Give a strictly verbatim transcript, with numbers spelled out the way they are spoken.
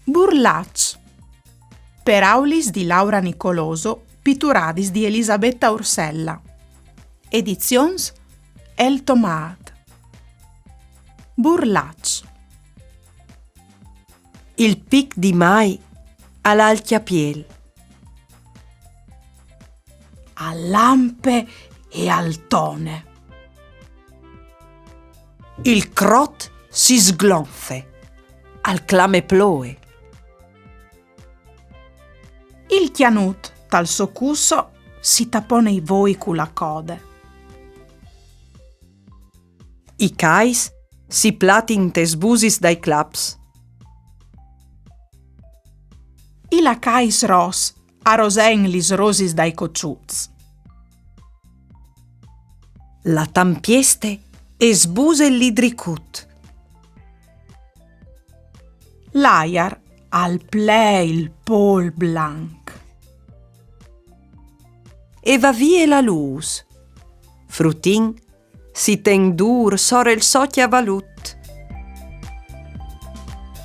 Burlaç. Peraulis di Laura Nicoloso, pituradis di Elisabetta Ursella. Edizions El Tomàt. Burlaç. Il pic di Mai al à il cjapiel. Al lampe e al tone. Il crot si sglonfe, al clame ploe. Il cjanut tal so cusso si tapone i voi cu la code. I cais si platin tes busis dai claps. I lacais ros a rosein lis rosis dai coçuts. La tampieste e sbuse il lidricut. L'aiar al plee il pôl blanc. E va vie la lûs. Frutin si ten dûr sore il so cjavalut.